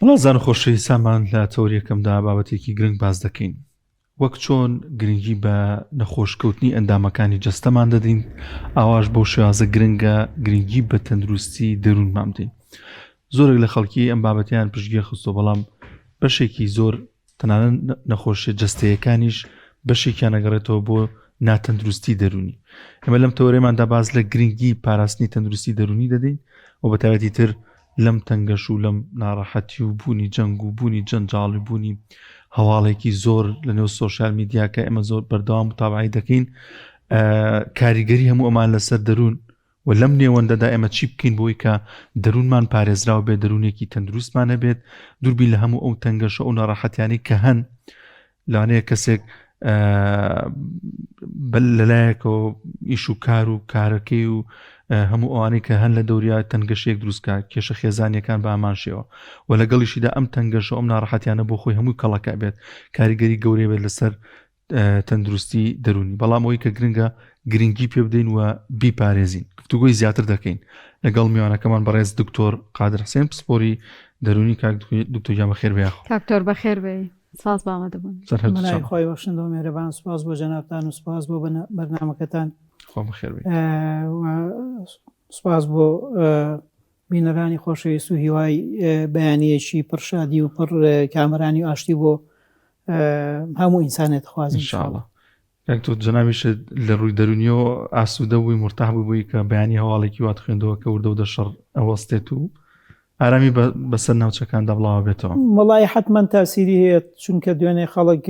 بەڵازان خۆشەویستانمان لە تەوەریەکەمدا بابەتێکی گرنگ باس دەکەین وەک چۆن گرنگی بە نەخۆشکەوتنی ئەندامەکانی جەستەمان دەدەین ئاواش بەو شێوازە گرنگە گرنگی بە تەندروستی دەروونمان بدەین زۆرێک لە خەڵکی ئەم بابەتیان پشتگوێ خستۆ بەڵام بەشێکی زۆر تەنانەت نەخۆشیە جەستەیەکانیش بەشێکیان ئەگەڕێتەوە بۆ ناتەندروستی دەروونی ئێمە لەم تەوەرەماندا باس لە گرنگی پاراستنی تەندروستی دەروونی دەدەین و بە تایبەتی تر لەم تەنگەش و لەم ناڕەحەتی و بوونی جەنگ و بوونی جەنجاڵی بوونی هەواڵێکی زۆر لە نێو سۆشیال میدیا کە ئێمە زۆر بەردەوام متابعی دەکەین کاریگەری هەموو ئەمان لەسەر دەروون و لەم نێوەندەدا ئێمە چی بکەین بۆی کە دەروونمان پارێزراو بێت دەروونێکی تەندروستمان هەبێت دووربین لە هەموو ئەو تەنگەشە ئەو ناڕەحەتیانەی کە هەن لەوانەیە کەسێک لەلایەکەوە ئیش و کار و کارەکەی و هەموو ئەوانەی کە هەن لە دەوریا تەنگەشەیەک دروستکە کێشە خێزانیەکان بە ئامان شێوە و لەگەڵیشیدا ئەم تەنگەشە ئەم ناڕەحەتیانە بۆ خۆی هەمووی کەڵەکە بێت کاریگەری گەورەی بێت لەسەر تەندروستی دەرونی بەڵام ئەوەی کە گرنگە گرنگی پێ بدەین و بیپارێزین گفتوگۆی زیاتر دەکەین لەگەڵ میوانەکەمان بەڕێز دکتۆر قادر حسێن پسپۆری دەرونی کاک دکتۆر گیان بەخێر بێ یاخۆ. کاک بەخێر بێی سپاس بۆ ئامادەبوون. مەلای خوای بەخشندە و مێرەبان سپاس بۆ جەنابتان و سپاس بۆ بەرنامەکەتان. خوا بەخێر بێی. و سپاس بۆ بینەرانی خۆشەویست و هیوای بەیانییەکی پڕ شادی و پڕ کامەرانی و ئاشتی بۆ هەموو ئینسانێت خوازم إن شاء الله کاک تۆ جەنابیشت لە ڕووی دەرونیەوە ئاسوودە بووی مرتاح بووی بووی کە بەیانی هەواڵێکی وات خوێندەوە کە وردە وردە شەڕ ئەوەستێت و ئارامی بەسەر ناوچەکاندا بڵاوە بێتەوە. وەڵایی حەتمەن تاسیری هەیە چونکە دوێنێ خەڵک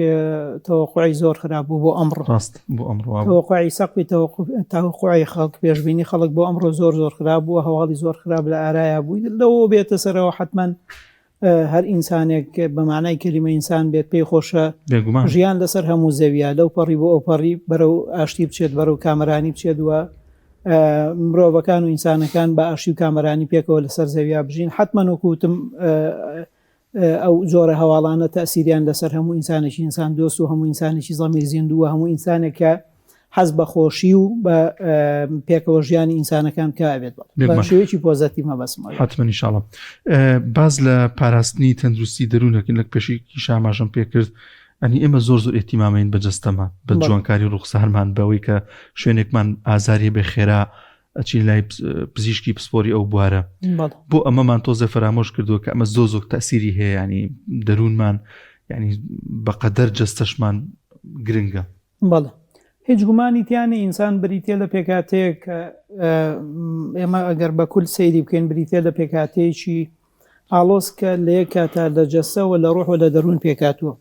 تەوەقوعی زۆر خراپ بوو بۆ ئەمڕۆ. ڕاست بۆ ئەمڕۆ وا بوو. تەوەقوعی سەقفی تەوەقوعی خەڵک پێشبینی خەڵک بۆ ئەمڕۆ زۆر زۆر خراپ بووە هەواڵی زۆر خراپ لە ئارایا بوو لەوەوە بێتە سەرەوە حەتمەن هەر ئینسانێک بە مانای کەلیمە ئینسان بێت پێی خۆشە بێگومان ژیان لەسەر هەموو زەویە لەو پەڕی بۆ ئەو پەڕی بەرەو ئاشتی بچێت بەرەو کامەرانی بچێت وە مرۆڤەکان و ئینسانەکان بە ئاشتی و کامەرانی پێکەوە لەسەر زەویا بژین حتمما وەکو وتم ئەو جۆرە هەواڵانە تەسیریان لەسەر هەموو ئینسانێکی ئینسان دۆست و هەموو ئینسانێکی زەمیر زیندوو و هەموو ئینسانێک کە حەز بە خۆشی و بە پێکەوە ژیانی ئینسانەکان بکا ئەبێت بە شێوەیەکی پۆزەتیڤ مەبەستمە. حتمما ان شاء الله باز لە پاراستنی تەندروستی دەروونەکەین لە پێشێکی شاماژەم پێکرد ئەنی ئێمە زۆر زۆر ئێتیمامین بە جەستەمان بە جوانکاری ڕوخسارمان بەوەی کە شوێنێکمان ئازاری بێ خێرا ئەچین لای پزیشکی پسپۆری ئەو بوارە بۆ ئەمەمان تۆزێ فەرامۆش کردووە کە ئەمە زۆ زۆر تەسیری هەیە ینی دەروونمان ینی بەقەدەر جەستەشمان گرنگە. بەڵێ هیچ گومانی تیا نیە ئینسان بریتیە لە پێکهاتەیەک کە ئێمە ئەگەر بە کول سەیری بکەین بریتیە لە پێکهاتەیەکی ئاڵۆز کە لە یەک کاتا لە جەستە و لە ڕۆح و لە دەروون پێکهاتووە.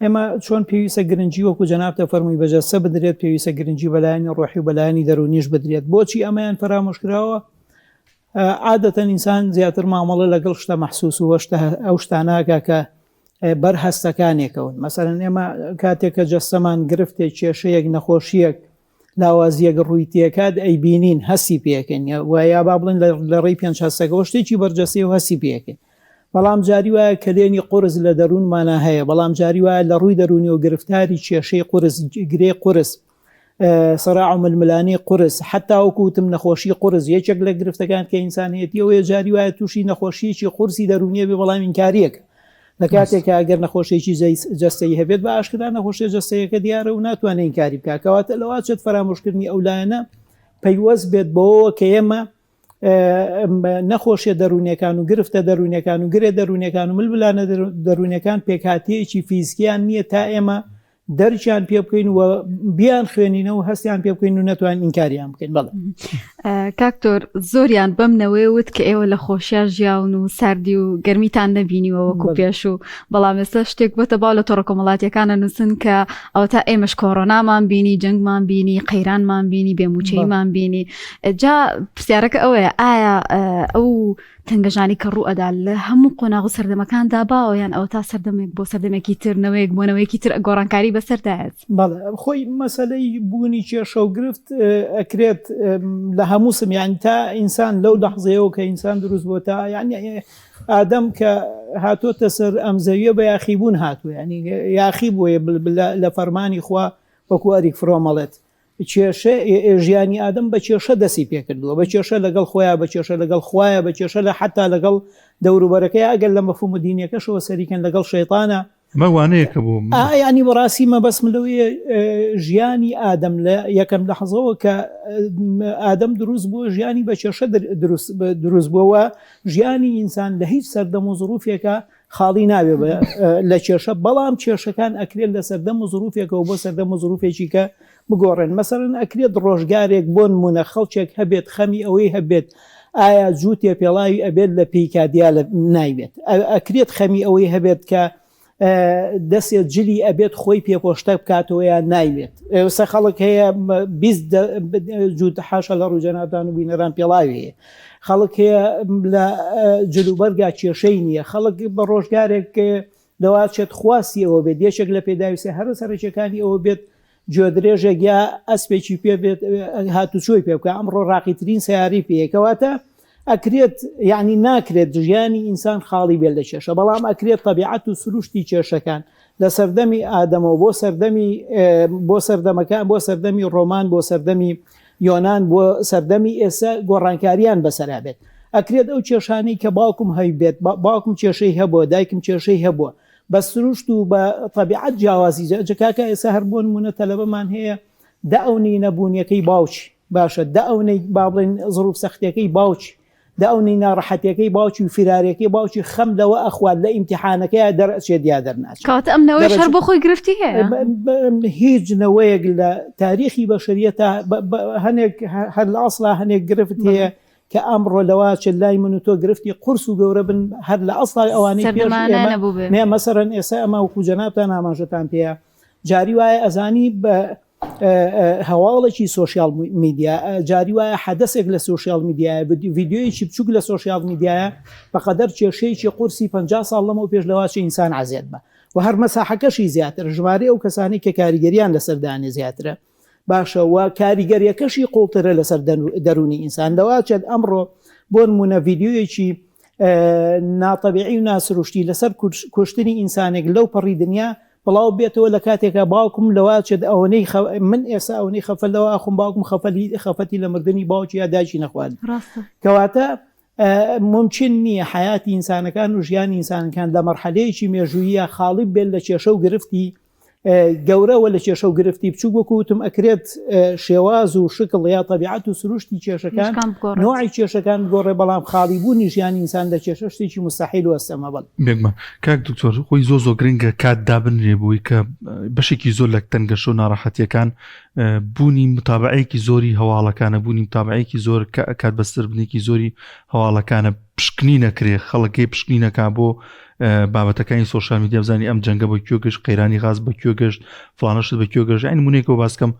ئێمە چۆن پێویستە گرنگی وەکو جەنابتە فەرمووی بە جەستە بدرێت پێویستە گرنگی بە لایەنی ڕۆحی و بە لایەنی دەروونیش بدرێت. بۆچی ئەمەیان فەرامۆش کراوە؟ عادەتەن ئینسان زیاتر مامەڵە لەگەڵ شتە مەحسوس و شتە ئەو شتانە کە بەر هەستەکانێکەوەن. مەسەلەن ئێمە کاتێک کە جەستەمان گرفتێک، کێشەیەک، نەخۆشییەک، لاوازییەک ڕووی تێکات ئەیبینین، هەستی پێکەین و یا با بڵێن لە ڕێی پێنج هەستەکەوە شتێکی بەرجەستەیە و هەستی پێکەین. بەڵام جاری وایە کەلێنی قورس لە دەروونمانا هەیە، بەڵام جاری وایە لە ڕووی دەروونیەوە گرفتاری کێشەی قورس، گرێی قورس، سەراع و ململانێی قورس، حەتا وەکو وتم نەخۆشی قورس، یەکێک لە گرفتەکان کە ئینسان هەیەتی ئەوەیە جاری وایە تووشی نەخۆشییەکی قورسی دەروونیە بێ بەڵام ئینکاریەکە لە کاتێک کە ئەگەر نەخۆشیێکی جەستەیی هەبێت بە ئاشکرا نەخۆشیە جەستەیەکە دیارە و ناتوانێت ئینکاری بکات کەواتە لەوە چێت فەرامۆشکردنی ئەو لایەنە پەیوەست بێت بەوەوە کە ئێمە نەخۆشیە دەروونیەکان و گرفتە دەروونیەکان و گرێ دەروونیەکان و ململانە دەروونیەکان پێکهاتەیەکی فیزکیان نییە تا ئێمە دەرکیان پێ بکەین و بیان خوێنینەوە و هەستیان پێ بکەین و نەتوانین ئینکاریان بکەین بەڵێ. کاکتۆر زۆریان بەم نەوەیە وت کە ئێوە لە خۆشیا ژیاون و ساردی و گەرمیتان نەبینیوە وەکو پێشوو بەڵام ئێستا شتێک بۆتە باو لە تۆڕە کۆمەڵاتیەکانە نووسن کە ئەوە تا ئێمەش کۆرۆنامان بینی جەنگمان بینی قەیرانمان بینی بێموچەیمان بینی جا پرسیارەکە ئەوەیە ئایا ئەو تەنگەژانی کە ڕوو ئەدا لە هەموو قۆناغ و سەردەمەکاندا باوە یان ئەوە تا سەردەمێک بۆ سەردەمێکی تر نەوەیەک بۆ نەوەیەکی تر گۆڕانکاری بەسەردایەت؟ بەڵێ خۆی مەسەلەی بوونی کێشە و گرفت ئەکرێت لە هەموو سم یانی تا ئینسان لەو لەحزەیەوە کە ئینسان دروست بۆ تا یانی ئادەم کە هاتۆتە سەر ئەم زەویە بە یاخیبوون هاتووە یانی یاخی بووە لە فەرمانی خوا وەکو ئەریک فرۆم ئەڵێت. کێشە ژیانی ئادەم بە کێشە دەسی پێکردووە بە کێشە لەگەڵ خۆیان بە کێشە لەگەڵ خوایە بە کێشە لە حتا لەگەڵ دەوروبەرەکەی ئەگەر لە مەفهومە دینیەکەشەوە سەریکەن لەگەڵ شەیتانە ئەمە وانەیەکە بۆ من. ئا یانی بەڕاستی مەبەستم لەوەیە ژیانی ئادەم لە یەکەم لەحزەوە کە ئادەم دروست بووە ژیانی بە کێشە دروست دروست بووە و ژیانی ئینسان لە هیچ سەردەم و زروفێکە خاڵی ناوێ لە کێشە بەڵام کێشەکان ئەکرێت لە سەردەم و زروفێکەوە بۆ سەردەم و زروفێکی کە بگۆڕێن مەسەرەن ئەکرێت ڕۆژگارێک بۆ نمونە خەڵکێک هەبێت خەمی ئەوەی هەبێت ئایا جووتێ پێڵاوی ئەبێت لە پێی کادیا لە نایبێت ئەکرێت خەمی ئەوەی هەبێت کە دەسێ جلی ئەبێت خۆی پێپۆشتە بکاتەوە یان نایوێت ئێستا خەڵک هەیە 20 جووت حاشا لە ڕوو جەنابتان و بینەران پێڵاوی هەیە خەڵک هەیە لە جلوبەرگا کێشەی نییە خەڵک بە ڕۆژگارێک لەواچێت خواستی ئەوە بێت یەکێک لە پێداویستە هەرە سەرەکیەکانی ئەوە بێت گوێدرێژێک یا ئەسپێکی پێ بێت هاتوچۆی پێ بکە ئەمڕۆ ڕاقیترین سیاری پێیە کەواتە ئەکرێت یعنی ناکرێت ژیانی ئینسان خاڵی بێت لە کێشە بەڵام ئەکرێت تەبیعەت و سروشتی کێشەکان لە سەردەمی ئادەمەوە بۆ سەردەمی بۆ سەردەمەکان بۆ سەردەمی ڕۆمان بۆ سەردەمی یۆنان بۆ سەردەمی ئێستا گۆڕانکاریان بەسەرا بێت. ئەکرێت ئەو کێشانەی کە باوکم هەیبێت، باوکم کێشەی هەبووە، دایکم کێشەی هەبووە، بە سروشت و بە تەبیعەت جیاوازی جا کاکە ئێستا هەر بۆ نموونە تەلەبەمان هەیە دە ئەونەی نەبوونیەکەی باوکی باشە دە ئەونەی با بڵێین زڕوف سەختیەکەی باوکی دە ئەونەی ناڕەحەتیەکەی باوکی و فیرارێکەی باوکی خەم لەوە ئەخوات لە ئیمتیحانەکەیا دەرئەچێت یا دەرناچێت. کەواتە ئەم نەوەیەش هەر بۆ خۆی گرفتی هەیە؟ هیچ نەوەیەک لە تاریخی بەشەریەتا هەنێک هەر لە ئەسڵا هەنێک گرفت هەیە کە ئەمڕۆ لەوە چێت لای من و تۆ گرفتی قورس و گەورە بن هەر لە ئەسڵا ئەوانەی پێش ئێمە نێ مەسەرەن ئێستا ئەمە وەکو جەنابتان ئاماژەتان پێیە جاری وایە ئەزانی بە هەواڵێکی سۆشیال میدیا جاری وایە حەدەسێک لە سۆشیال میدیایە ڤیدیۆیەکی بچووک لە سۆشیال میدیایە بەقەدەر کێشەیەکی قورسی 50 ساڵ لەمەو پێش لەواچە ئینسان عەزێت بە و هەر مەساحەکەشی زیاتر ژمارەی ئەو کەسانی کە کاریگەریان لەسەر دانێ زیاترە باشە و کاریگەریەکەشی قوڵترە لەسەر دەرونی ئینسان لەواچێت ئەمڕۆ بۆ نمونە ڤیدیۆیەکی ناتەبیعی و ناسروشتی لەسەر کوشتنی ئینسانێک لەو پەڕی دنیا بڵاو بێتەوە لە کاتێکا باوکم لەوە چێت ئەوەنەی خە... من ئێستا ئەوەنەی خەفەت لەوە ئەخۆم باوکم خەفەلی خەفەتی لە مردنی باوکی یا دایکی نەخوارد ڕاستە. کەواتە مومکین نییە حەیاتی ئینسانەکان و ژیانی ئینسانەکان لە مەرحەلەیەکی مێژوویە خاڵی بێت لە کێشە و گرفتی گەورە وە لە کێشە و گرفتی بچووک وەکو وتم ئەکرێت شێواز و شکڵ یا تەبیعەت و سروشتی کێشەکان کێشەکان بگۆڕێت. نوعی کێشەکان بگۆڕێ بەڵام خاڵی بوونی ژیانی ئینسان لە کێشە شتێکی موستەحیل و ئەستەمە بەڵێ. بێگومان کاک دکتۆر خۆی زۆر زۆر گرنگە کات دابنرێ بۆی کە بەشێکی زۆر لە تەنگەشە و ناڕەحەتیەکان بوونی متابعەیەکی زۆری هەواڵەکانە بوونی متابعەیەکی زۆر کات بەسەربنێکی زۆری هەواڵەکانە پشکنی نەکرێ خەڵکی پشکنی نەکا بۆ بابەتەکانی سۆشیال میدیا بزانی ئەم جەنگە بە کوێ گەشت قەیرانی غاز بە کوێ گەشت فڵانەشت بە کوێ گەشت یانی نمونەیەکەوە باسکەم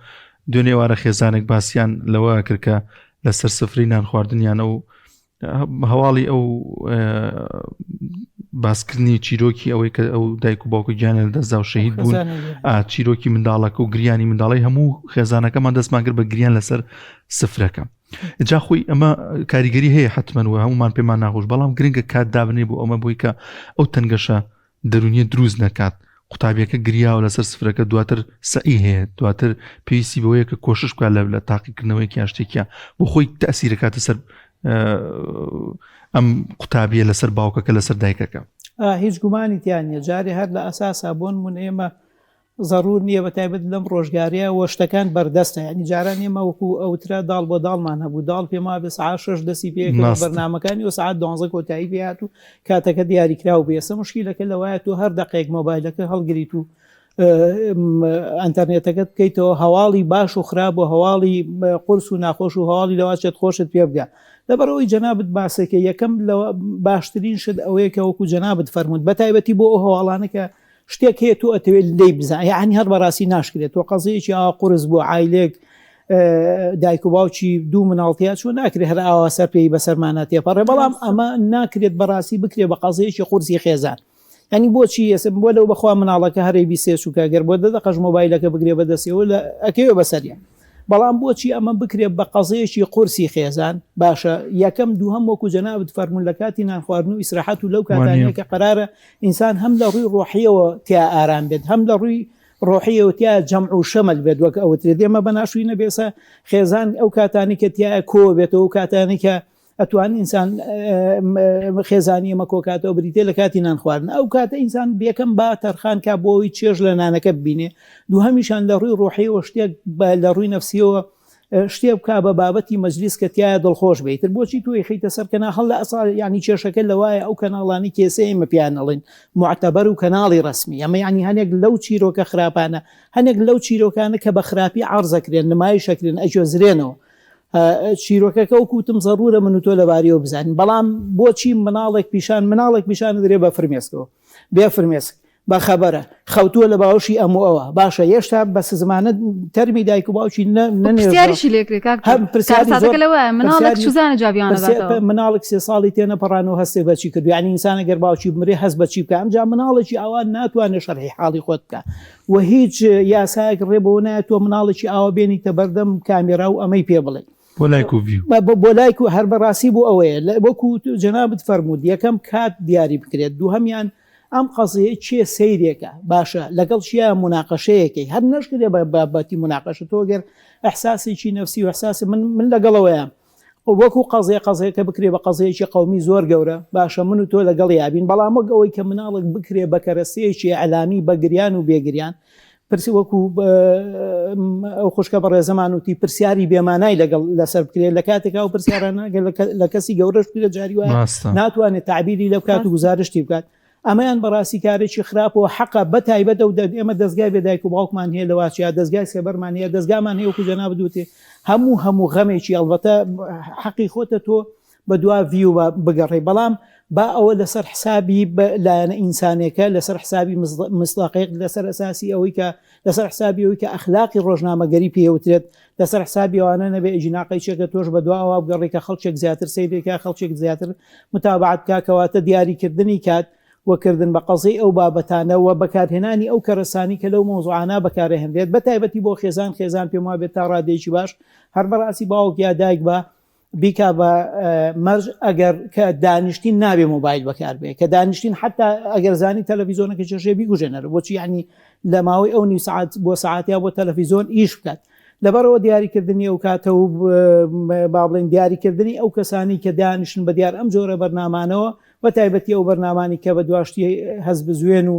دوێنێ ئێوارە خێزانێک باسیان لەوە کرد کە لەسەر سفری نان خواردنیان ئەو هەواڵی ئەو باسکردنی چیرۆکی ئەوەی کە ئەو دایک و باوکە گیانە لەدەستدا و شەهید بوون چیرۆکی منداڵەکە و گریانی منداڵی هەموو خێزانەکەمان دەستمان کرد بە گریان لەسەر سفرەکە جا خۆی ئەمە کاریگەری هەیە حتمما و هەمومان پێمان ناخۆش بەڵام گرنگە کات دابنێ بۆ ئەمە بۆی کە ئەو تەنگەشە دەرونیە دروست نەکات قوتابیەکە گریاوە لەسەر سفرەکە دواتر سەعی هەیە دواتر پێویستی بەوەیە کە کۆشش بکات لە لە تاقیکردنەوەیەکی یان شتێکیان بۆ خۆی تەسیرەکاتە سەر ئەم قوتابیە لەسەر باوکەکە لەسەر دایکەکە هیچ گومانی تیا نییە جارێ هەر لە ئەساسا بۆن من ئێمە زەرور نییە بە تایبەت لەم ڕۆژگارەیە وە شتەکان بەردەستە یانی جاران ئێمە وەکو ئەوترا داڵ بۆ داڵمان هەبوو داڵ پێم وابێ سەعات شەش دەستی پێ کرد ڕاستە. بەرنامەکانی و سەعات دوانزە کۆتایی پێ هات و کاتەکە دیاریکراو بوو ئێستا مشکیلەکە لەوایە تۆ هەر دەقەیەک مۆبایلەکە هەڵگریت و ئەنتەرنێتەکەت بکەیتەوە هەواڵی باش و خراپ و هەواڵی قورس و ناخۆش و هەواڵی لەواچێت خۆشت پێ بگا لەبەرئەوەی جەنابت باسەکە یەکەم لەوە باشترین شت ئەوەیە کە وەکو جەنابت فەرمووت بە تایبەتی بۆ ئەو هەواڵانە کە شتێک هەیە تۆ ئەتەوێت لێی بزان یعنی هەر بەڕاستی ناشکرێت تۆ قەزیەکی ئاوا قورس بوو عایلێک دایک و باوکی دوو مناڵتیا چۆن ناکرێت هەر ئاوا سەر پێی بەسەرمانە تێپەڕێ بەڵام ئەمە ناکرێت بەڕاستی بکرێت بە قەزیەکی قورسی خێزان ینی بۆچی ئێستا بۆ لەو بەخوا مناڵەکە هەرەی بیسێ چووکە گەر بۆ دە دەقەش مۆبایلەکە بگرێ بەدەستەوە لە ئەکەوێ بەسەریان بەڵام بۆچی ئەمە بکرێت بە قەزیەکی قورسی خێزان باشە یەکەم دووهەم وەکو جەنابت فەرموون لە کاتی نان خواردن و ئیسراحەت و لەو کاتانەیە کە قەرارە ئینسان هەم لە ڕووی ڕۆحیەوە تیا ئارام بێت هەم لە ڕووی. ڕۆحیەوە تیا جەمع و شەمل بێت وەک ئەوترێت ئێمە بە ناشوی نەبێسە خێزان ئەو کاتانی کە تایە کۆ بێتەوە و کاتانی کە ئەتوان ئینسان خێزانی ئەمە کۆکاتەوە بریتە لە کاتی نان خواردن ئەو کاتە ئینسان بێکەم با تەرخان کا بۆ ئەوی چێژ لە نانەکە ببینێ دووهەمیشان لە ڕووی ڕۆحیەوە شتێک لە ڕووی نەفسیەوە شتێ بکا بە بابەتی مەجلیس کە تایە دڵخۆش بێ ئیتر بۆچی تۆی خیتە سەر کەنا هەڵ لە ئەسا یعنی کێشەکە لەوایە ئەو کەناڵانی کێسە ئێمە پێیان ئەڵێن معتەبەر و کەناڵی ڕەسمی ئەمە یعنی هەنێک لەو چیرۆکە خراپانە هەنێک لەو چیرۆکانە کە بە خراپی عەرزەکرێن نمایشەکرێن ئەگوێزرێنەوە چیرۆکەکە وەکو وتم زەرورە من و تۆ لەباریەوە بزانین بەڵام بۆچی مناڵێک پیشان مناڵێک پیشان درێ بە فرمێسکەوە بێ فرمێسک بە خەبەرە خەوتووە لە باوەشی ئەم و ئەوە باشە هێشتا بە سزمانە تەرمی دایک و باوکی نەنێژیشی لێکرێ لەوە مناڵێک چزانە جوابیان مناڵێک سێ ساڵی تێنەپەڕان و هەستێ بەچی کرد یعنی ئینسانە گەر باوکی بمرێ هەست بەچی بکە ئەمجا مناڵێکی ئاوا ناتوانێت شەرحی حاڵی خۆت بکە و هیچ یاسایەک ڕێ بەوە نایە تۆ مناڵێکی ئاوا بێنیتە بەردەم کامێرا و ئەمەی پێ بڵێ. بۆ لایک و ڤیو. بۆ لایک و هەر بەڕاستی بۆ ئەوەیە وەکو جەنابت فەرمووت یەکەم کات دیاری بکرێت دووهەمیان ئەم قەزیەی کێ سەیرێکە باشە لەگەڵ چیا موناقەشەیەکەی هەر نەشکرێ بە بابەتی موناقەشە تۆ گەر ئیحساسێکی نەفسی و ئیحساسی من من لەگەڵەوەیام وەکو قەزیە قەزیەکە بکرێ بە قەزیەکی قەومی زۆر گەورە باشە من و تۆ لەگەڵیا بین بەڵام وەک ئەوەی کە مناڵێک بکرێ بە کەرەستەیەکی ئیعلامی بە گریان و بێ گریان پرسی وەکو ئەو خوشکە بەڕێزەمان وتی پرسیاری بێمانای لەگەڵ لەسەر بکرێت لە کاتێکا و پرسیارانە لە کەسی گەورەش بکرێت جاری وایە ناتوانێت تعبیری لە بکات و گزارشتی بکات ئەمەیان بەڕاستی کارێکی خراپە و حەقە بە تایبەت ئەو ئێمە دەزگای بێ دایک و باوکمان هەیە لە واچیا دەزگای سێبەرمان هەیە دەزگامان هەیە وەکو جەنابت وتی هەموو هەموو غەمێکی ئەڵبەتە حەقی خۆتە تۆ بە دوا ڤیو بگەڕێی بەڵام با ئەوە لەسەر حسابی لایەنە ئینسانێکە لەسەر حسابی مستاقێک لەسەر ئەساسی ئەوەی کە لەسەر حسابی ئەوەی کە ئەخلاقی ڕۆژنامەگەری پێوترێت لەسەر حسابی ئەوانە نەبێ ئەگینا قەیچێکە تۆش بەدوا ئەوە بگەڕێی کە خەڵکێک زیاتر سەیری کا خەڵکێک زیاتر متابعەت بکا کەواتە دیاریکردنی کات و کردن بە قەزیەی ئەو بابەتانە و بەکارهێنانی ئەو کەرەسانی کە لەو مەوزوعانە بەکارئەهێنرێت بە تایبەتی بۆ خێزان خێزان پێم وابێت تا ڕادەیەکی باش هەر بەڕاستی باوک یا دایک بە بیکا بە مەرج ئەگەر کە دانیشتین نابێ مۆبایل بەکاربێ کە دانیشتین حتا ئەگەر زانی تەلەڤیزۆنەکە کێشێ بیگوژێنەرە بۆچی یعنی لە ماوەی ئەو نیو سعات بۆ سعاتیا بۆ تەلەڤیزۆن ئیش بکات لەبەرەوە دیاریکردنی ئەو کاتە و با بڵێن دیاریکردنی ئەو کەسانی کە دانیشن بە دیار ئەم جۆرە بەرنامانەوە بە تایبەتی ئەو بەرنامانی کە بە دواشتی هەست بزوێن و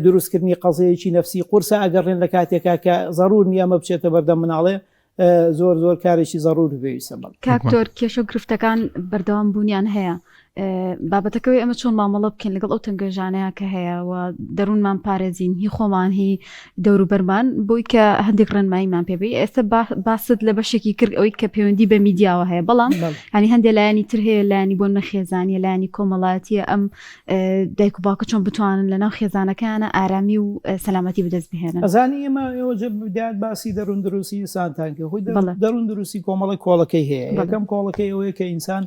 دروستکردنی قەزەیەکی نەفسی قورسە ئەگەڕێن لە کاتێکا کە زەرور نییە ئەمە بچێتە بەردەم مناڵێ زۆر زۆر کارێکی زەڕور و پێویستە بەڵێ. کاک تۆر کێشە و گرفتەکان بەردەوام بوونیان هەیە بابەتەکەوەی ئەمە چۆن مامەڵە بکەین لەگەڵ ئەو تەنگەژانەیە کە هەیە و دەروونمان پارێزین هی خۆمان هی دەوروبەرمان بۆی کە هەندێک ڕێنماییمان پێبی ئێستا باست لە بەشێکی کرد ئەوەی کە پەیوەندی بە میدیاوە هەیە بەڵام هەنی هەندێک لایەنی تر هەیە لایەنی بۆ نەخێزانیە لایەنی کۆمەڵایەتیە ئەم دایک و باوکە چۆن بتوانن لەناو خێزانەکەیانە ئارامی و سەلامەتی بەدەست بهێنن؟ ئەزانی ئێمە ئێوە جە بدایەت باسی دەروون دروستی ئینسانتان کرد خۆی دەروون دروستی کۆمەڵی کۆڵەکەی هەیە یەکەم کۆڵەکەی ئەوەیە کە ئینسان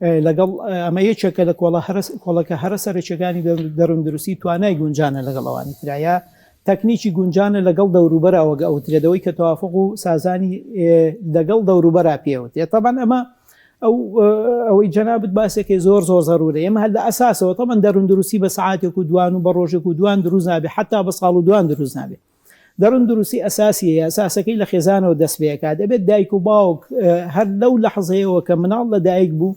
لەگەڵ ئەمە یەکێکە لە کۆڵە هەرس کۆڵەکە هەرە سەرەکیەکانی دەروون دروستی توانای گونجانە لەگەڵ ئەوانی ترایە تەکنیکی گونجانە لەگەڵ دەوروبەرا وەک ئەوترێت ئەوەی کە توافق و سازانی لەگەڵ دەوروبەرا پێوترێت تەبعەن ئەمە ئەو ئەوەی جەنابت باسێکی زۆر زۆر زەرورە ئێمە هەر لە ئەساسەوە تەبعەن دەروون دروستی بە سەعاتێک و دوان و بە ڕۆژێک و دوان دروست نابێ حتا بە ساڵ و دوان دروست نابێ دەروون دروستی ئەساسی هەیە ئەساسەکەی لە خێزانەوە دەست پێکات دەبێت دایک و باوک هەر لەو لەحزەیەوە کە مناڵ لە دایک بوو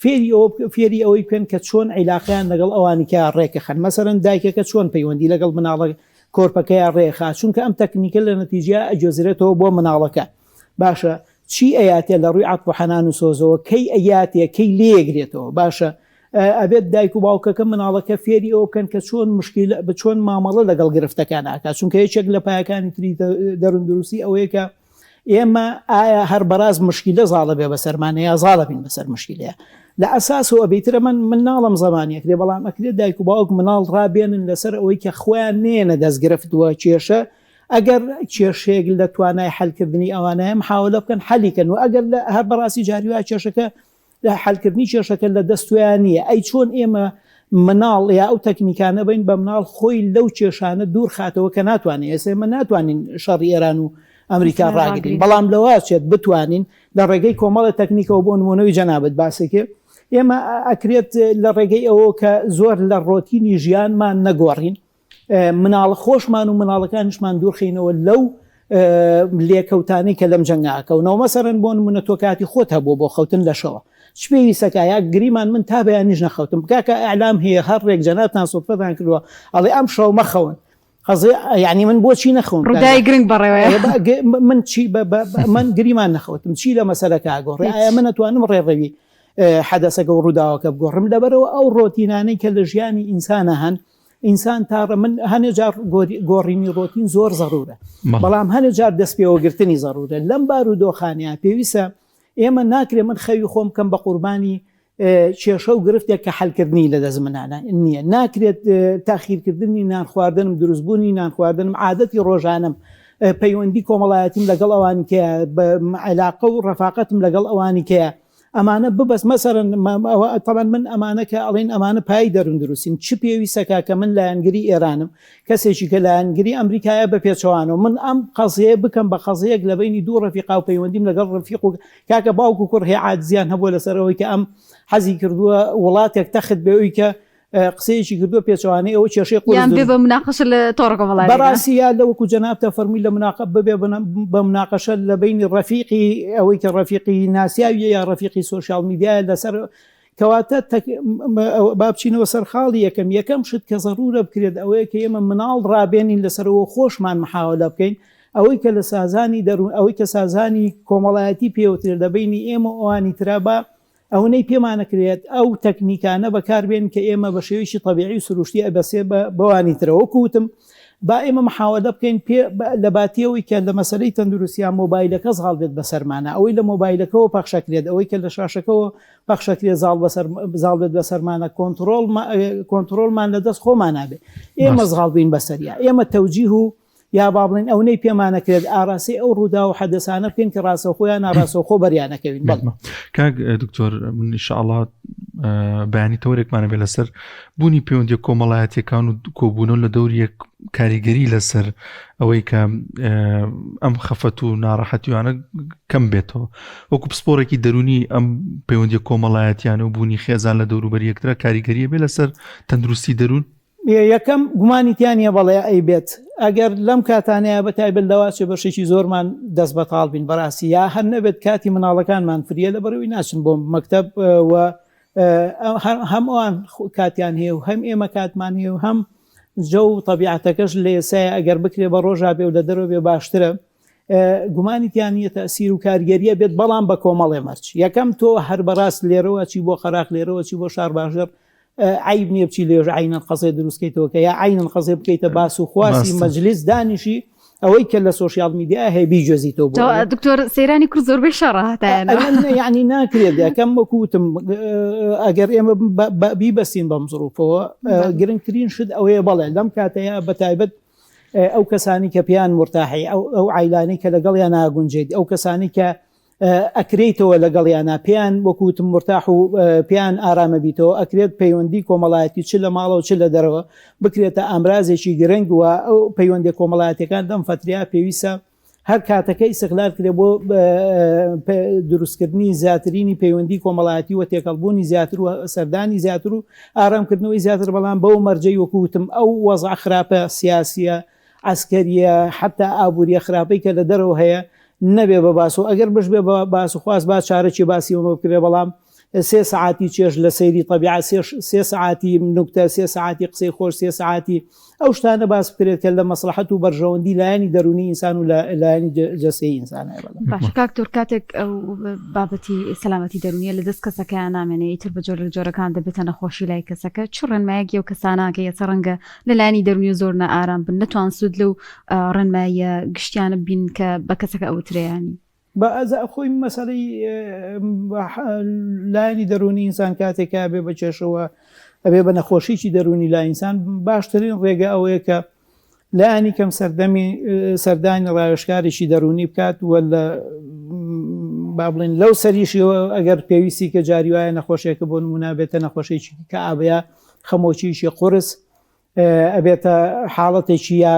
فێری ئەوە فێری ئەوەی بکەن کە چۆن عیلاقەیان لەگەڵ ئەوانی کە ڕێکەخەن مەسەرەن دایکەکە چۆن پەیوەندی لەگەڵ مناڵە کۆرپەکەیان ڕێخا چونکە ئەم تەکنیکە لە نەتیجە ئەگوێزرێتەوە بۆ مناڵەکە باشە چی ئەیاتێ لە ڕووی عەتف و حەنان و سۆزەوە کەی ئەیاتێ کەی لێیەگرێتەوە باشە ئەبێت دایک و باوکەکە مناڵەکە فێری ئەوە بکەن کە چۆن مشکیلە چۆن مامەڵە لەگەڵ گرفتەکان ئاکات چونکە یەکێک لە پایەکانی تری دەروون دروستی ئەوەیە کە ئێمە ئایا هەر بەڕاست مشکیلە زاڵە بێ بەسەرمانە یا زاڵە بین بەسەر مشکیلەیە لە ئەساسەوە ئەبیترە من من ناڵم زمانی ئەکرێ بەڵام ئەکرێت دایک و باوک مناڵ ڕابێنن لەسەر ئەوەی کە خۆیان نێنە دەستگرفت وە کێشە ئەگەر کێشەیەک لە توانای حەلکردنی ئەوانایە محاوەلە بکەن حەلی کەن و ئەگەر لە هەر بەڕاستی جاری وایە کێشەکە لە حەلکردنی کێشەکە لە دەست تۆیا نییە ئەی چۆن ئێمە مناڵ یا ئەو تەکنیکانە بین بە مناڵ خۆی لەو کێشانە دوور خاتەوە کە ناتوانێت ئێستا ئێمە ناتوانین شەڕی ئێران و ئەمریکا ڕاگرین بەڵام لەوە چێت بتوانین لە ڕێگەی کۆمەڵە تەکنیکەوە بۆ نمونەوەی جەنابت باسێکێ ئێمە ئەکرێت لە ڕێگەی ئەوە کە زۆر لە ڕۆتینی ژیانمان نەگۆڕین. مناڵ خۆشمان و مناڵەکانیشمان دوورخینەوە لەو لێکەوتانەی کە لەم جەنگە ئەکەونەوە مەسەرەن بۆ نمونە تۆ کاتی خۆت هەبووە بۆ خەوتن لە شەوە چ پێویستەکە یا گریمان من تا بەیانیش نەخەوتم کاکە ئەعلام هەیە هەر ڕێک جەنابتان سوتفەتان کردووە ئەڵێ ئەم شەو مەخەون قەزێ یعنی من بۆچی نەخەوم ڕووداوی گرنگ بەڕێوەیە من چی من گریمان نەخەوتم چی لە مەسەلەکە گۆڕێ ئایا من ئەتوانم ڕێڕەوی حەدەسەکە و ڕووداوەکە بگۆڕم لەبەرەوە ئەو ڕۆتینانەی کە لە ژیانی ئینسانە هەن ئینسان تا من هەنێ جار گۆڕینی ڕۆتین زۆر زەرورە بەڵام هەنێ جار دەست پێوەگرتنی زەرورە لەم بار و دۆخانەیە پێویستە ئێمە ناکرێ من خەوی خۆم بکەم بە قوربانی کێشە و گرفتێک کە حلکردنی لە دەست منانە نییە ناکرێت تاخیرکردنی نان خواردنم دروستبوونی نان خواردنم عادەتی ڕۆژانم پەیوەندی کۆمەڵایەتیم لەگەڵ ئەوانی کە علاقە و ڕەفاقەتم لەگەڵ ئەوانی کە ئەمانە ببەست مەسەرەن ئەوە تەبعەن من ئەمانە کە ئەڵێن ئەمانە پای دەروون دروستین چ پێویستەکە کە من لایەنگری ئێرانم کەسێکی کە لایەنگری ئەمریکایە بە پێچەوانەوە من ئەم قەزیەیە بکەم بە قەزیەک لە بینی دوو ڕەفیقا و پەیوەندیم لەگەڵ ڕەفیق و کاکە باوک و کوڕ هەیە عاجزیان هەبووە لەسەر ئەوەی کە ئەم حەزی کردووە وڵاتێک تەخت بێ ئەوی کە قسەیەکی کردووە پێچەوانەی ئەوە کێشەی قورس یان بێ بە مناقەشە لە تۆڕە کۆمەڵایەتیەکان. بەڕاستی یا لە وەکو جەنابتە فەرمووی لە مناقە ببێ بە مناقەشە لە بەینی ڕەفیقی ئەوەی کە ڕەفیقی ناسیاویە یا ڕەفیقی سۆشیال میدیایە لەسەر کەواتە تەک با بچینەوە سەر خاڵی یەکەم یەکەم شت کە زەڕوورە بکرێت ئەوەیە کە ئێمە مناڵ ڕابێنین لەسەرەوە خۆشمان محاوەلە بکەین ئەوەی کە لە سازانی دەروون ئەوەی کە سازانی کۆمەڵایەتی پێوترێت لە بەینی ئێمە و ئەوانی ترا با ئەونەی پێمانەکرێت ئەو تەکنیکانە بەکاربێنین کە ئێمە بە شێوەیەکی تەبیعی و سروشتی ئەبەسێ بە بەوانی ترەوە. وەکو وتم با ئێمە محاوەلە بکەین پێ لە باتیەوەی کە لە مەسەلەی تەندروستیا مۆبایلەکە زاڵ بێت بەسەرمانا، ئەوەی لە مۆبایلەکەوە پەخشەکرێت، ئەوەی کە لە شاشەکەوە پەخشەکرێت زاڵ بەسەر زاڵ بێت بەسەرمانا، کۆنتڕۆڵ کۆنتڕۆڵمان لە دەست خۆمانا بێ. ئێمە زاڵ بین بەسەریا. ئێمە تەوجیه و یا با بڵێین ئەونەی پێمانەکرێت ئاراستەی ئەو ڕووداو و حەدەسانە بکەین کە ڕاستەوخۆ یا ناڕاستەوخۆ بەریانەکەوین. بەڵێ. کاک دکتۆر من ئینشاءڵڵا بەیانی تەوەرێکمانە بێ لەسەر بوونی پەیوەندیە کۆمەڵایەتیەکان و کۆبوونەوە لە دەوری یەک کاریگەری لەسەر ئەوەی کە ئەم خەفەت و ناڕەحەتیوانە کەم بێتەوە وەکو پسپۆڕێکی دەرونی ئەم پەیوەندیە کۆمەڵایەتیان و بوونی خێزان لە دەوروبەر یەکترا کاریگەریە بێ لەسەر تەندروستی دەروون یەکەم، گومانی تیا نییە بەڵێ ئەیبێت، ئەگەر لەم کاتانەیا بە تایبەت لەواچێ بەشێکی زۆرمان دەست بەتاڵ بین بەڕاستی یا هەر نەبێت کاتی مناڵەکانمان فریە لەبەرئەوەی ناچن بۆ مەکتەب و هەم ئەوان کاتیان هەیە و هەم ئێمە کاتمان هەیە و هەم جەو و تەبیعەتەکەش لە ئێسایە ئەگەر بکرێ بە ڕۆژا بێ و لە دەرەوە بێ باشترە گومانی تیا نییە تەسیر و کارگەریە بێت بەڵام بە کۆمەڵێ مەرج یەکەم تۆ هەر بەڕاست لێرەوە چی بۆ قەراخ لێرەوە چی بۆ شارباژێڕ عەیب نییە بچی لێژ عینەن قەزێ دروست کەیتەوە کە یا عینەن قەزێ بکەیتە باس و خواسی مەجلیس دانیشی ئەوەی کە لە سۆشیال میدیا هەیە بیگوێزیتەوە بۆ دکتۆر سەیرانی کورد زۆربەی شەڕە هەتایانە یعنی ناکرێت یەکەم وەکو وتم ئەگەر ئێمە بیبەستین بەم زروفەوە گرنگترین شت ئەوەیە بەڵێ لەم کاتەیە بە تایبەت ئەو کەسانی کە پێیان مرتاحی ئەو عیلانی کە لەگەڵیان ناگونجێت ئەو کەسانی کە ئەکرێیتەوە لەگەڵیانا پێیان وەکو وتم مورتاح و پێیان ئارامە بیتەوە ئەکرێت پەیوەندی کۆمەڵایەتی چ لە ماڵەوە چ لە دەرەوە بکرێتە ئامرازێکی گرنگ و ئەو پەیوەندیە کۆمەڵایەتیەکان لەم فەترەیە پێویستە هەر کاتەکە ئیسغلال کرێ بۆ دروستکردنی زیاترینی پەیوەندی کۆمەڵایەتی و تێکەڵبوونی زیاتر و سەردانی زیاتر و ئارامکردنەوەی زیاتر بەڵام بەو مەرجەی وەکو وتم ئەو وەزع خراپە سیاسیە عەسکەریە حەتا ئابوریە خراپەی کە لە دەرەوە هەیە نەبێ بە باس و ئەگەر بشبێ بە باس و خواست با چارەکی باسی ئەمە بکرێ بەڵام سێ سەعاتی چێژ لە سەیری تەبیعە سێ سێ سەعاتی نوکتە سێ سەعاتی قسەی خۆش سێ سەعاتی ئەو شتانە باس بکرێت کە لە مەسڵەحەت و بەرژەوەندی لایەنی دەروونی ئینسان و لایەنی جەستەیی ئینسان هەیە بەڵام. باشە کاک تۆر کاتێک ئەو بابەتی سەلامەتی دەروونیە لە دەست کەسەکەیان نامێنێ ئیتر بە جۆرە جۆرەکان دەبێتە نەخۆشی لای کەسەکە چ ڕێنمایەک ئەو کەسانە کە ئێستا ڕەنگە لە لایەنی دەروونیە زۆر نائارام بن نەتوان سوود لەو ڕێنماییە گشتیانە بین کە بە کەسەکە ئەوترێ ینی. بە ئەزا خۆی مەسەلەی لایەنی دەروونی ئینسان کاتێک ئەبێ بە کێشەوە ئەبێ بە نەخۆشیی دەروونی لای ئینسان باشترین ڕێگە ئەوەیە کە لایەنی کەم سەردەمی سەردانی ڕاوێژکارێکی دەروونی بکات و لە با بڵێن لەو سەریشیەوە ئەگەر پێویستی کە جاری وایە نەخۆشێکە بۆ نمونە بێتە نەخۆشیی کە ئابەیە خەمۆکیی قورس ئەبێتە حاڵەتێکی یا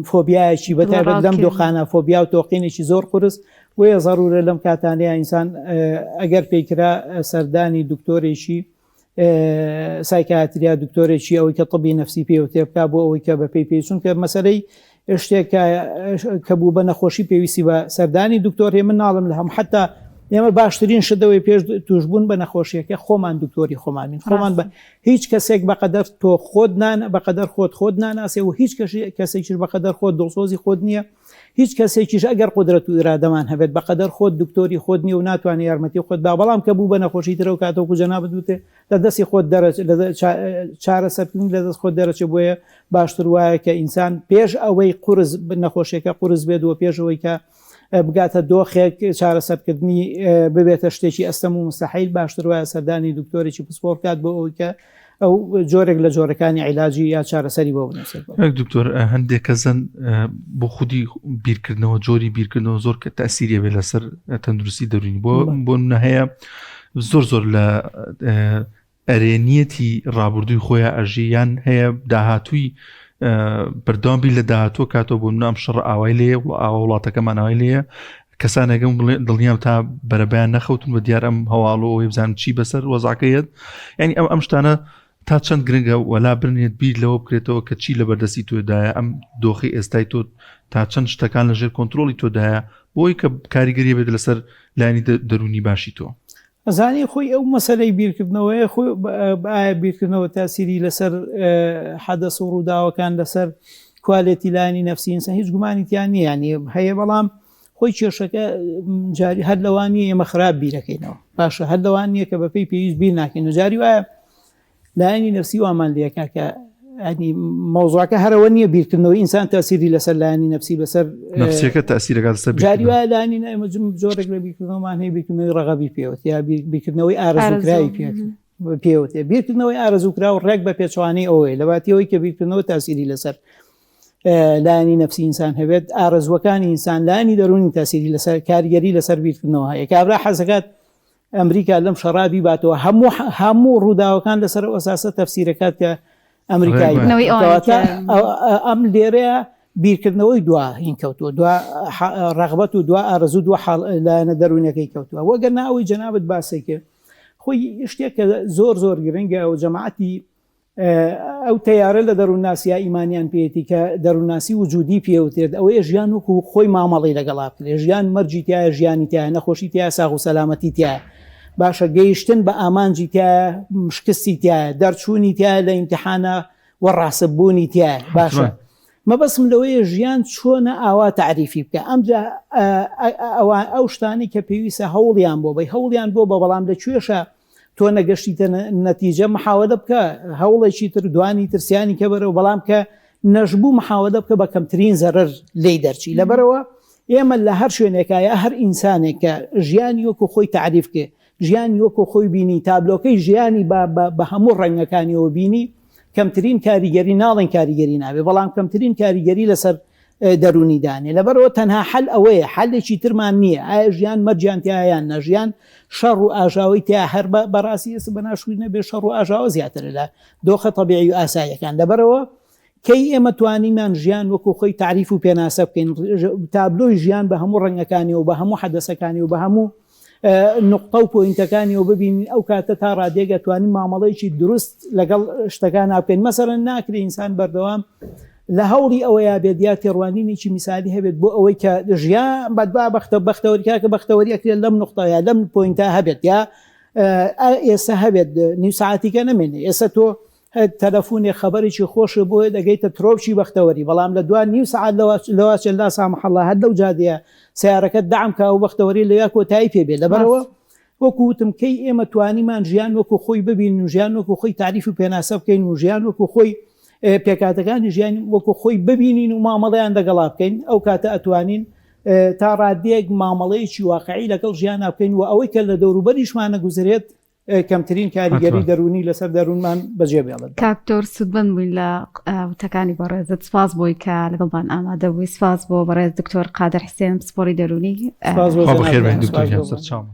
فۆبیایەکی بەتایبەت لەم دۆخانە فۆبیا و تۆقینێکی زۆر قورس بۆیە زەرورە لەم کاتانەیە ئینسان ئەگەر پێیکرا سەردانی دکتۆرێکی. سایکاتریا دکتۆرێکی ئەوەی کە طبی نفسی پێوە تێبکا بۆ ئەوەی کە بەپێی پێی چونکە مەسەرەی شتێک کە بوو بە نەخۆشی پێویستی بە سەردانی دکتۆر هەیە من ناڵم لە هەم حتا ئێمە باشترین شتەوەی پێش توشببوون بە نەخۆشیەکە خۆمان دکتۆری خۆمان بین خۆمان بە هیچ کەسێک بەقەدەر تۆ خۆت نان بەقەدەر خۆت خۆت ناناسێ و هیچ کەسێکیش بەقەدەر خۆت دڵسۆزی خۆت نییە هیچ کەسێکیش ئەگەر قودرەت و ئیرادەمان هەبێت بەقەدەر خۆت دکتۆری خۆت نییە و ناتوانێت یارمەتی خۆت با بەڵام کە بوو بە نەخۆشی ترەو کاتەوەکو جەنابت وتێ لە دەستی خۆت دەرەچ لە چارەسەرکردنی لە دەست خۆت دەرەچێ بۆیە باشتر وایە کە ئینسان پێش ئەوەی قورس نەخۆشیەکە قورس بێت و پێش ئەوەی کە بگاتە دۆخێک چارەسەرکردنی ببێتە شتێکی ئەستەم و مستحیل باشتر وایە سەردانی دکتۆرێکی پسپۆڕ بکات بۆ ئەوەی کە ئەو جۆرێک لە جۆرەکانی عیلاجی یا چارەسەری بۆ بنووسێت. دکتۆر هەندێک کەسن بۆ خودی بیرکردنەوە جۆری بیرکردنەوە زۆر کە تاسیری بێ لەسەر تەندروستی دەرونی بۆ بۆ هەیە زۆر زۆر لە ئەرێنیەتی ڕابردووی خۆیان ئەژی یان هەیە داهاتووی بەردەوام بیر لە داهاتووە کاتەوە بۆ نام شەڕ ئاوای لێ و ئاوا وڵاتەکەمان ئاوای لێیە کەسانێکم بڵێ دڵنیام تا بەرەبیان نەخەوتن بە دیار ئەم هەواڵ و ئەوەی بزانم چی بەسەر وەزعەکە یەت یعنی ئەم ئەم شتانە تا چەند گرنگە وەلا بنێت بیر لەوە بکرێتەوە کە چی لە بەردەستی تۆدایە ئەم دۆخی ئێستای تۆ تا چەند شتەکان لەژێر کۆنتترۆلی تۆدایە بۆی کە کاریگەری بێت لەسەر لانی دەرونی باشی تۆ. ئەزانی خۆی ئەو مەسەلەی بیرکردنەوەیە خۆی ئایا بیرکردنەوە تاسیری لەسەر حەدەس و ڕووداوەکان لەسەر کوالێتی لایەنی نەفسی ئینسان هیچ گومانی تیا نییە ینی هەیە بەڵام خۆی کێشەکە جاری هەر لەوان نییە ئێمە خراپ بیرەکەینەوە باشە هەر لەوان نییە کە بەپێی پێویست بیر ناکەین و جاری وایە لایەنی نەفسی وامان لێکا کە ینی مەوزوعەکە هەرەوە نییە بیرکردنەوەی ئینسان تاسیری لەسەر لایەنی نەفسی بەسەر نەفسیەکە تاسیرەکە لەسەر جاری وایە لایەنی ئێمە جۆرێک لە بیرکردنەوەمان هەیە بیرکردنەوەی ڕەغەبی پێوت یا بیرکردنەوەی ئارەزووکراوی پێوتێ بیرکردنەوەی ئارەزووکراو ڕێک بە پێچوانەی ئەوەیە لەباتی ئەوەی کە بیرکردنەوە تاسیری لەسەر لایەنی نەفسی ئینسان هەبێت ئارەزووەکانی ئینسان لایەنی دەروونی تاسیری لەسەر کاریگەری لەسەر بیرکردنەوە هەیە کابرا حەزەکات ئەمریکا لەم شەڕا بیباتەوە هەموو هەموو ڕووداوەکان لەسەر ئەو ئەساسە تەفسیرەکات کە ئەمریکایی ئەم لێرەیە بیرکردنەوەی دوا هین کەوتووە دوا ڕغبەت و دوا ئارەزوو دوا حاڵ لایەنە دەروونەکەی کەوتووە وەگەر ناوەی جەنابەت باسێک کرد خۆی شتێک کە زۆر زۆر گرنگە و جەماعەتی ئەو تەیارە لە دەروونناسیا ئیمانیان پێیەتی کە دەروونناسی وجودی پێوترێت ئەوەیە ژیان وەکو خۆی مامەڵەی لەگەڵا بکرێت ژیان مەرجی تایە ژیانی تایە نەخۆشی تایە ساغ و سەلامەتی تایە باشە گەیشتن بە ئامانجی تایە شکستی تایە دەرچوونی تایە لە ئیمتحانە و ڕاستبوونی تایە باشە مەبەستم لەوەیە ژیان چۆنە ئاوا تەعریفی بکە ئەمجا ئەوان ئەو شتانەی کە پێویستە هەوڵیان بۆ بەی هەوڵیان بۆ بە بەڵام لە کوێشە تۆ نەگەشتیتە نەتیجە محاوەلە بکە هەوڵێکی تر دوانی تر سیانی کە بەرەوە بەڵام کە نەشبوو محاوەلە بکە بە کەمترین زەرەر لێی دەرچی لەبەرەوە ئێمە لە هەر شوێنێکا یا هەر ئینسانێک کە ژیانی وەکو خۆی تەعریف کرد ژیانی وەکو خۆی بینی تابلۆکەی ژیانی بە بە هەموو ڕەنگەکانیەوە بینی کەمترین کاریگەری ناڵێن کاریگەری نابێ بەڵام کەمترین کاریگەری لەسەر دەروونی دانێ لەبەرئەوە تەنها حەل ئەوەیە حەلێکی ترمان نییە ئایا ژیان مەرجیان تیایە یان نا ژیان شەڕ و ئاژاوەی تیا هەر بە بەڕاستی ئێستا بە ناشکری نەبێ شەڕ و ئاژاوە زیاترە لە دۆخە تەبیعی و ئاساییەکان لەبەرئەوە کەی ئێمە توانیمان ژیان وەکو خۆی تاریف و پێناسە بکەین تابلۆی ژیان بە هەموو ڕەنگەکانی و بە هەموو حەدەسەکانی و بە هەموو نوقتە و پۆینتەکانیەوە ببینین ئەو کاتە تا ڕادەیەک ئەتوانین مامەڵەیەکی دروست لەگەڵ شتەکان بکەین مەسەرەن ناکرێ ئینسان بەردەوام لە هەوڵی ئەوەیا بێت یا تێڕوانینێکی میسالی هەبێت بۆ ئەوەی کە ژیان بەدوا بەختە بەختەوەری کاکە بەختەوەری ئەکرێت لەم نوقتەیە لەم point ە هەبێت یا ئێستا هەبێت نیو ساعتیکە نەمێنێ ئێستا تۆ تەلەفونێ خەبەرێکی خۆشە بۆیە دەگەیتە ترۆپکی بەختەوەری بەڵام لە دوا نیو سەعات لەوە چێ لا سامح اللە هەر لەو جادەیە سەیارەکەت دەعم کا و بەختەوەری لەویا کۆتایی پێ بێ لەبەرئەوە وەکو وتم کەی ئێمە توانیمان ژیان وەکو خۆی ببینین و ژیان وەکو خۆی تاریف و پێناسە بکەین و ژیان وەکو خۆی پێکهاتەکانی ژیان وەکو خۆی ببینین و مامەڵەیان لەگەڵا بکەین ئەو کاتە ئەتوانین تا ڕادەیەک مامەڵەیەکی واقعی لەگەڵ ژیانا بکەین و ئەوەی کە لە دەوروبەریشمانە گوزرێت کەمترین کاریگەری دەروونی لەسەر دەروونمان بەجێ بێڵن. کاک دکتۆر سوودمەند بووین لە وتەکانی بەڕێزت سپاس بۆی کە لەگەڵمان ئامادە بووی سپاس بۆ بەڕێز دکتۆر قادر حسێن پسپۆڕی دەروونی. سپاس بۆ خوا بەخێر بێن جەنابتان. دکتۆر سپاس گیان بۆ سەرچاوم.